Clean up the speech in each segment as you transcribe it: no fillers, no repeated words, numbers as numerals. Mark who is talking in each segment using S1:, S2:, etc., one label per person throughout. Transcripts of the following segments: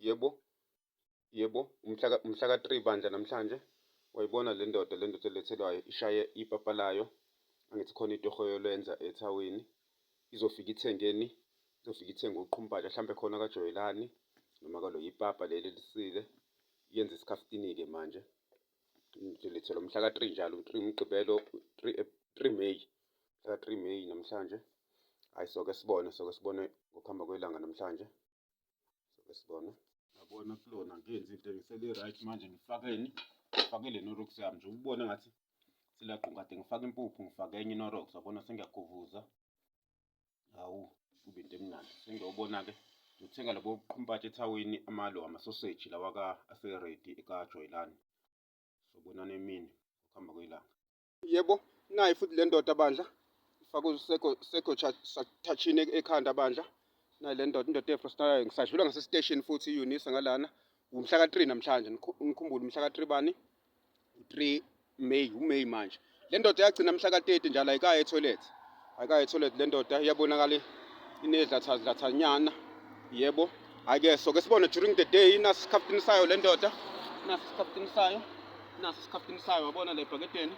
S1: Yebo, yebo, umhla ka-3 bandla namhlanje. Wayibona le ndoda, le ndoda elethelwayo ishaye ipapa layo. Angithi khona itoho yolenza ethawini. Izofika ithengeni? Izofika ithenge uqhumpatha hlampe khona kaJoyelani noma kalo ipapa leli elisile. Yenze isikhaftini-ke manje. Ngizolethelwa mhla ka-3 njalo, 3 Mgqibelo, 3 May. Mhla ka-3 May namhlanje. Hhayi soke sibone, soke sibone ngokuhamba kwelanga namhlanje. Soke sibone. Yabona kulona ngenzi into ngisele-right manje ngifakeni, ngifake le Norox yami nje ubone ngathi silaqunga kade ngifake impuphu ngifake enye iNorox yabona sengiyagovuza. Hawu kube into emnandi. Sengiyobona-ke ngithenga lobo buqhumpatshe ethawini amalo amasoseji lawa ka ase-ready ekaJoyilani. Sobonana emini ngokuhamba kwelanga. Yebo, nayi futhi le ndoda bandla ifake useko seko thathini ekhanda bandla. Nayi le ndoda, indoda efrostalayo ngisadlula ngasesiteshini futhi i-Unisa ngalana. Umhla ka-3 namhlanje, nikhumbule umhla ka-3 bani? U-3 May, uMay manje. Le ndoda yagcina mhla ka-30 njalo ayikayi etoilet. Ayikayi etoilet le ndoda iyabonakala inedlathadlathanyana. Yebo. Hhayi-ke soke sibone during the day nasi isikhaftini sayo le ndoda. Nasi isikhaftini sayo. Nasi isikhaftini sayo wabona la ebhakedeni.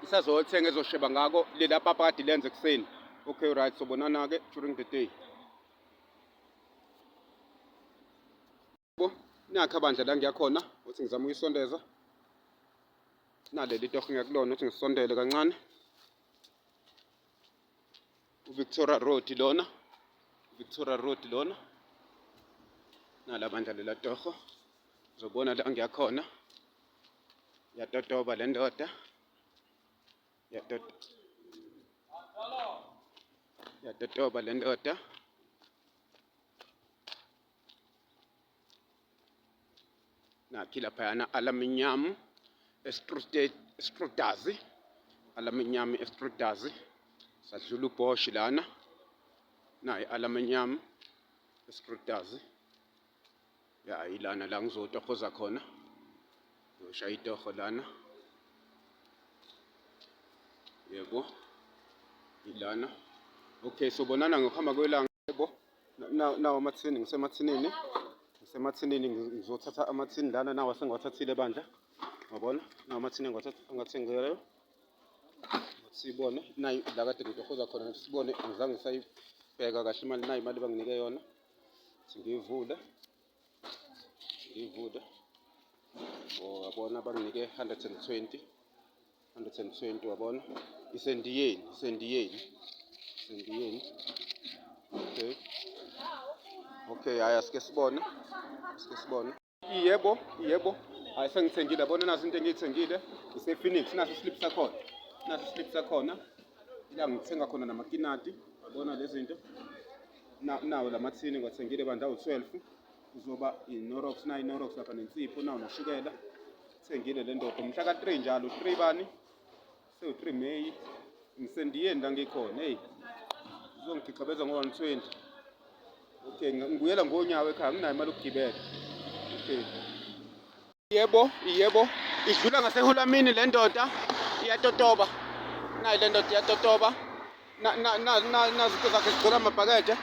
S1: Isazothenga ezosheba ngako lela papa kade lenze ekuseni. Okay right sobonana-ke during the day. Bo, nakha bandla la ngiyakhona uthi ngizama ukuyisondeza. Naleli torho ngiyakulona uthi ngisondele kancane. uVictoria Road lona. Victoria Road lona. Nala bandla lela torho. Uzobona la ngiyakhona. Yatotoba le ndoda. Yatotoba le ndoda. Nakhi laphayana aluminium estrudazi, aluminium estrudazi. Sadlula uBosch lana, nayi aluminium estrudazi. Ya yilana la ngizotohoza khona, ngiyoshaya itoho lana. Yebo, ilana. Okay, sobonana ngokuhamba kwelanga. Yebo, nawo amathini, ngisemathinini, ngisemathinini ngizothatha amathini lana, nawo sengiwathathile bandla. Wabona, nawo amathini engiwathengileyo. Sibone nayi la kade ngitohoza khona, sibone angizange ngisayibheka kahle imali, nayi imali banginike yona. Ngiyivule, ngiyivule. Oh, yabona banginike 120. 120 wabona isendiyeni isendiyeni isendiyeni okay okay haya sike sibone sike sibone yebo yebo hayi sengithengile yabona nazi into engiyithengile ise-Phoenix naso islip sakhona naso islip sakhona ila ngithenga khona namakinati yabona lezi zinto nawo lamathini ngiwathengile bandla awu-12 kuzoba i-Norox nayi i-Norox lapha nensipho nawo noshukela Thengile le ndoda mhla ka-3 njalo 3 bani sewu-3 May ngisendiyeni la ngikhona eyi uzongigixabeza ngo-120 okay ngibuyela ngonyawo ekhaya nginayo imali yokugibela okay yebo yebo idlula ngasehulamini le ndoda iyatotoba nayi le ndoda iyatotoba nazi into zakhe zigcwele amabhakede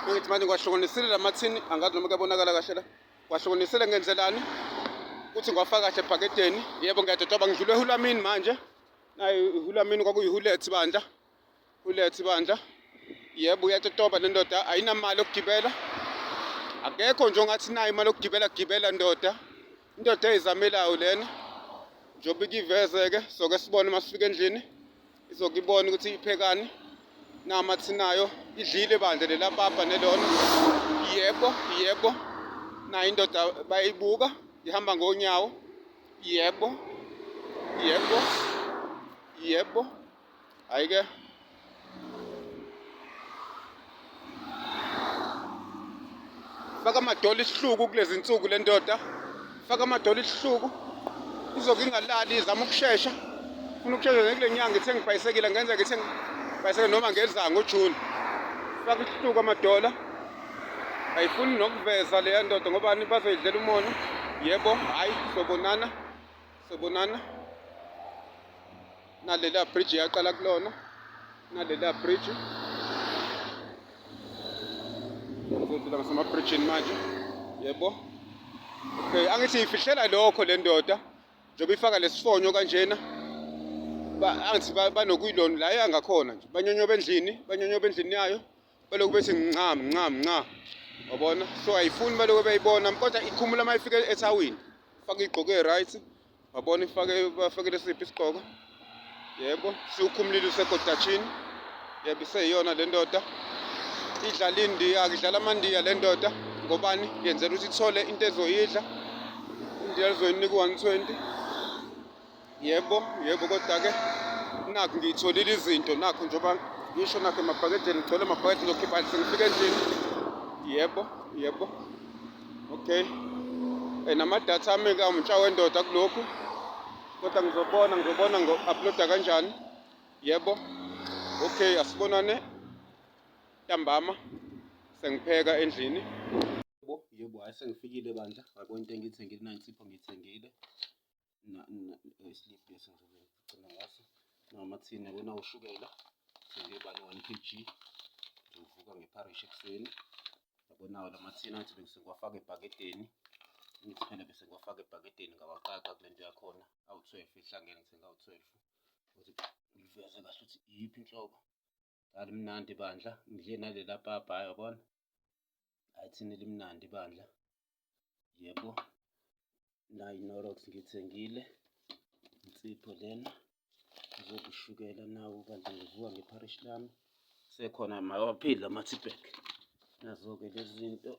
S1: ngithi manje ngiwahlukanisile la mathini angazi noma kuyabonakala kahle la Kwahlukanisele ngenzelani ukuthi ngiwafaka kahle ebhakedeni. Yebo ngiyadodoba ngidlule ehulamini manje. Nayi ihulamini kwakuyihulethi bandla. Hulethi bandla. Yebo uyatotoba le ndoda ayinamali yokugibela. Akekho nje ongathi nayo imali yokugibela gibela ndoda. Indoda eyizamelayo lena. Njengoba ikiveze-ke soke sibone uma sifika endlini. Izokibona ukuthi iphekani namathinayo idlile bandla lela papa nelona yebo yebo nayo indoda bayibuka ihamba ngonyawo yebo yebo yebo hhayi-ke Faka amadola isihluku kulezi nsuku le ndoda. Faka amadola isihluku. Izoke ingalali izama ukushesha. Funa ukushesha nje kule nyanga ithenga ibhayisekile ngenzeka ithenga ibhayisekile noma ngezanga ngoJuni. Faka isihluku amadola. Ayifuni nokuveza leya ndoda ngobani bazoyidlela umona. Yebo, hhayi sobonana. Sobonana. Naleliya bridge yaqala kulona. Naleliya bridge. Ngidlula ngasemabridgini manje. Yebo. Okay, angithi ifihlela lokho le ndoda njengoba ifaka lesifonyo kanjena. Ba angithi banokuyilona la yangakhona nje. Banyonyoba endlini, banyonyoba endlini yayo. Balokhu bethi nca nca nca. Wabona? So ayifuni balokhu beyibona kodwa ikhumula uma ifika ethawini. Faka igqoke right. Wabona ifake bafakele siphi isigqoko? Yebo, siwukhumulile usekodatshini. Yebo, iseyiyona le ndoda. Idlala indiya, akudlala amandiya le ndoda ngobani? Yenzela ukuthi ithole into ezoyidla. Indiya lizoyinika u-120. Yebo, yebo kodwa-ke nakhu ngiyitholile izinto nakhu njengoba ngisho nakho emabhakedeni ngigcwele amabhakede ngizokhipha sengifika endlini. Yebo, yebo. Okay. Namadatha ami ke awumtsha wendoda kulokhu. Kodwa ngizobona ngizobona ngo-uploada kanjani. Yebo. Okay, asibonane ntambama sengipheka endlini. Yebo, yebo, hayi sengifikile bandla. Yabo into engiyithengile nayi insipho ngiyithengile. Islip lesi ngizobe ngigcina ngaso. Namathini yabona ushukela. Ngithenge bani 1 kg. Ngizovuka ngepharishi ekuseni. Yabo nawo la mathini angithi bese ngiwafaka ebhakedeni. Ngithi phela bese ngiwafaka ebhakedeni ngawaqaqa kule nto yakhona. Awu-12 ehlangene ngithenga awu-12. Ukuthi ngiveze kahle ukuthi iyiphi inhlobo. Alimnandi bandla. Ngidle nalela papa hayi yabona. Hayi thina limnandi bandla. Yebo. Nayi Knorrox ngiyithengile. Insipho lena. Ngizokushukela nawo bandla ngivuka ngepharishi lami. Sekhona mawaphila ama-teabag. Nazo-ke lezi zinto.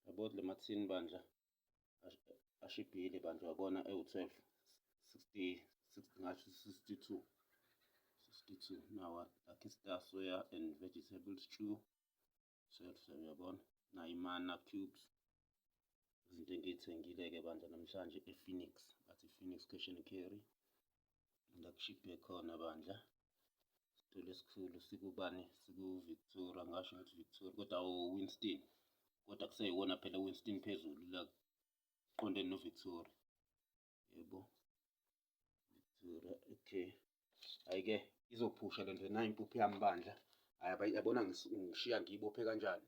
S1: Yabo le mathini bandla ashibhile bandla wabona ewu-12 60 60 ngasho 62 62 nawa Lucky Star soya and vegetable stew so uyabona nayo imana cubes izinto engiyithengile-ke bandla namhlanje e-Phoenix bathi Phoenix Cash and Carry la kushibhe khona bandla isitolo esikhulu sikubani siku-Victoria ngasho ngithi Victoria kodwa o-Winston kodwa kuseyiwona phela u-Winston phezulu la qondene no-Victoria yebo Victoria okay hhayi-ke izophusha le nto nayi impuphu yami bandla hhayi yabona ngishiya ngiyibophe kanjani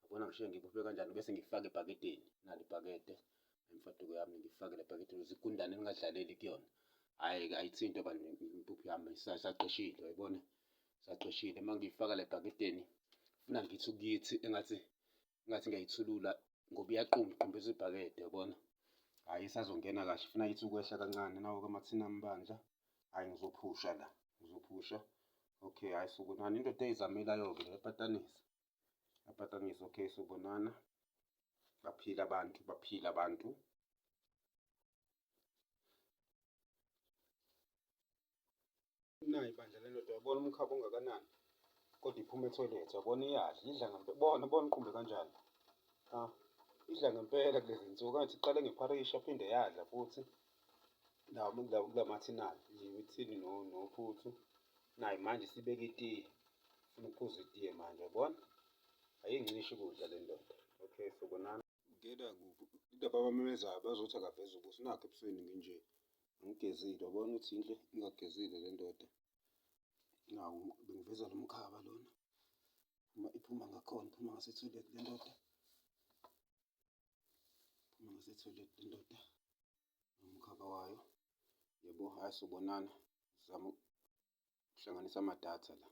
S1: yabona ngishiya ngiyibophe kanjani bese ngifake ebhakedeni nali ibhakede imfaduko yami ngifake le bhakede ukuze igundane lingadlaleli kuyona hhayi-ke ayithintwa bandla impuphu yami isaqeshile uyayibona isaqeshile uma ngiyifaka le bhakedeni funa ngithi ukuyithi engathi engathi ngiyayithulula ngoba iyaqumba iqumbisa ibhakede yabona hhayi isazongena kahle funa ithi ukwehla kancane nawo-ke amathini ami bandla hhayi ngizophusha la ngizophusha okay hhayi sobonana indoda eyizamelayo-ke le yapatanisa yapatanisa okay sobonana baphila abantu baphila abantu nayi bandla le ndoda uyabona umkhaba ungakanani kodwa iphuma ethoyilethi uyabona iyadla idla ngempela bona bona uqumbe kanjani ha idla ngempela kulezi nsuku angithi iqale ngepharishi aphinde yadla futhi lawo kula mathinali ithini nophuthu nayi manje sibeka itiye funa ukuphuza itiye manje uyabona ayincishi ukudla le ndoda okay sobonana ngena kuphi laba abamemezayo bazothi akaveze ubuso nakho ebusweni nginje angigezile wabona ukuthi inhle ingagezile le ndoda nawu bengiveza lo mkhaba lona uma iphuma ngakhona iphuma ngasethoyilethi le ndoda iphuma ngasethoyilethi le ndoda nomkhaba wayo yebo hhayi sobonana sizama ukuhlanganisa amadatha la.